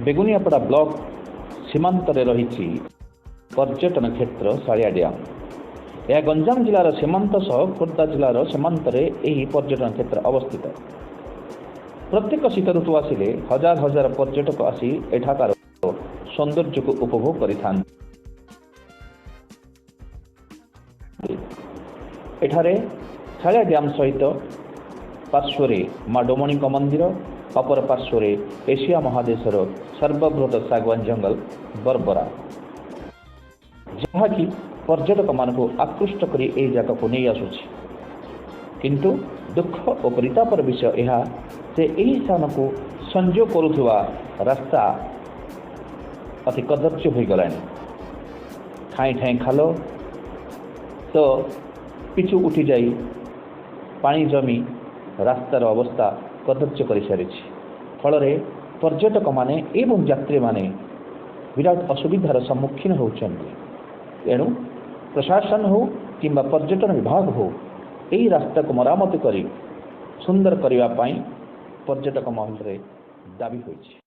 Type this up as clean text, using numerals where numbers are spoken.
Beguniapada block ସୀମାନ୍ତରେ ରହିଛି ପର୍ଯ୍ୟଟନ କ୍ଷେତ୍ର ଶାଳିଆ ଡ୍ୟାମ୍। ଏହା ଗଞ୍ଜାମ ଜିଲ୍ଲାର ସୀମାନ୍ତ ସହ ଖୋର୍ଦ୍ଧା ଜିଲ୍ଲାର ସୀମାନ୍ତରେ ଏହି ପର୍ଯ୍ୟଟନ କ୍ଷେତ୍ର ଅବସ୍ଥିତ। ପ୍ରତ୍ୟେକ ଶୀତ ଋତୁ ଆସିଲେ ହଜାର ହଜାର ପର୍ଯ୍ୟଟକ ଆସି ଏଠାକାର ସୌନ୍ଦର୍ଯ୍ୟକୁ ଉପଭୋଗ କରିଥାନ୍ତି। ଏଠାରେ ଶାଳିଆ ଡ୍ୟାମ୍ ସହିତ ପାର୍ଶ୍ୱରେ ମା ଡୋମଣୀଙ୍କ ମନ୍ଦିର, ଅପର ପାର୍ଶ୍ୱରେ ଏସିଆ ମହାଦେଶର ସର୍ବବୃହତ ଶାଗୁଆନ ଜଙ୍ଗଲ ବର୍ବରା, ଯାହାକି ପର୍ଯ୍ୟଟକମାନଙ୍କୁ ଆକୃଷ୍ଟ କରି ଏହି ଜାଗାକୁ ନେଇ ଆସୁଛି। କିନ୍ତୁ ଦୁଃଖ ଓ ପରିତାପର ବିଷୟ ଏହା ଯେ ଏହି ସ୍ଥାନକୁ ସଂଯୋଗ କରୁଥିବା ରାସ୍ତା ଅତି କଦର୍ଯ୍ୟ ହୋଇଗଲାଣି। ଠାଇଁ ଠାଇଁ ଖାଲ ତ ପିଚୁ ଉଠିଯାଇ ପାଣି ଜମି ରାସ୍ତାର ଅବସ୍ଥା କଦର୍ଯ୍ୟ କରିସାରିଛି। ଫଳରେ ପର୍ଯ୍ୟଟକମାନେ ଏବଂ ଯାତ୍ରୀମାନେ ବିରାଟ ଅସୁବିଧାର ସମ୍ମୁଖୀନ ହେଉଛନ୍ତି। ଏଣୁ ପ୍ରଶାସନ ହେଉ କିମ୍ବା ପର୍ଯ୍ୟଟନ ବିଭାଗ ହେଉ, ଏହି ରାସ୍ତାକୁ ମରାମତି କରି ସୁନ୍ଦର କରିବା ପାଇଁ ପର୍ଯ୍ୟଟକ ମହଲରେ ଦାବି ହୋଇଛି।